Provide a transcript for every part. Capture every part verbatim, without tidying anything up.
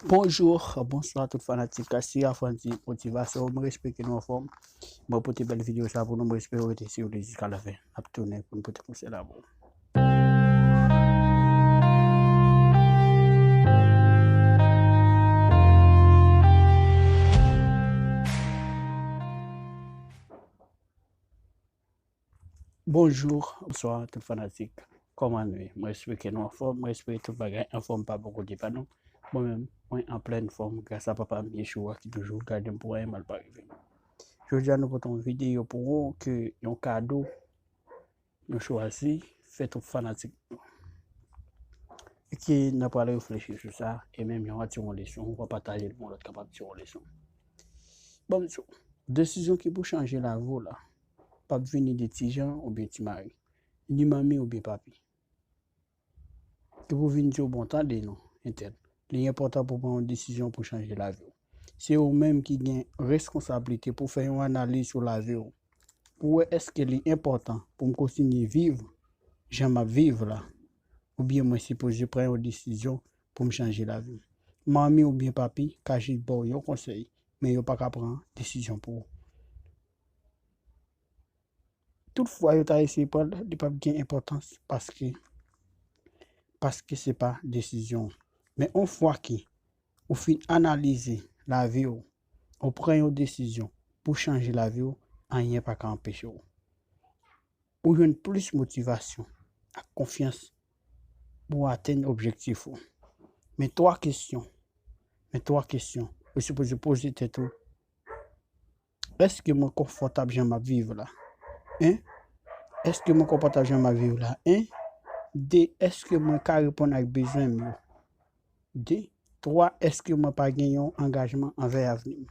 Bonjou, bonswa tout fanatik Kasira Frandy Motivasyon. Mwen espere ke nou anfòm. Mwen pote bèl videyo sa pou nou. Mwen espere w rete swiv li jiska lafen. N ap tounen pou n pote konsèy la pou ou. Bonjou, bonswa tout fanatik. Kòman nou ye? Mwen espere ke nou anfòm. Mwen espere tout bagay anfòm pa bò kote pa nou. Mwen menm, mwen an plèn fòm gras a Papa m Yeshua ki toujou gade m pou anyen mal pa rive m. Jodi a nou pote yon videyo pou ou ke yon kado nou chwazi fè tout fanatik nou. E ke n a pral reflechi sou sa, e menm jan w a tire yon leson, w a pataje l pou yon lòt kapab tire yon leson. Bon, m di w, desizyon ki pou chanje lavi w la, p ap vini de ti jan oubyen ti mari, ni manmi oubyen papi. Ki pou vin di w, bon, tande non, entèl. Li enpòtan pou w pran yon desizyon pou chanje lavi w. Se ou menm ki gen reskonsablite pou fè yon analiz sou lavi w. Pou wè èske li enpòtan pou m kontinye viv jan m ap viv la, oubyen mwen sipoze pran yon desizyon pou m chanje lavi m. Manmi oubyen papi ka jis ba w yon konsèy, men yo pa ka pran desizyon pou ou. Tout fwa yo ta eseye pran l, li p ap gen enpòtans paske, paske se pa desizyon w. Men yon fwa ke ou fin analize lavi w, ou pran yon desizyon pou chanje lavi w, anyen pa ka anpeche w. Ou jwenn plis motivasyon ak konfyans pou w atenn objektif ou. Men twa kesyon, men twa kesyon ou sipoze poze tèt ou. Èske mwen konfòtab jan m ap viv la? En. Èske mwen konfòtab jan m ap viv la? En. De. Èske mwen ka reponn ak bezwen m yo? De. Twa. Èske mwen pa gen yon angajman anvè avni m?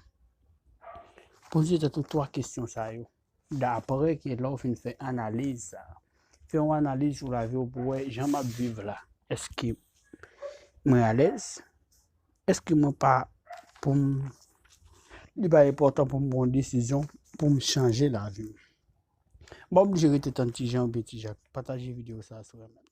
Poze tèt ou twa kesyon sa yo. Dapre ke lè w fin fè analiz sa, fè yon analiz sou lavi w pou wè jan m ap viv la. Èske mwen alèz? Èske mwen pa pou m, li pa enpòtan pou m pran yon desizyon pou m chanje lavi m? M pa oblije rete tann ti jan oubyen ti jak. Pataje videyo sa a si w renmen.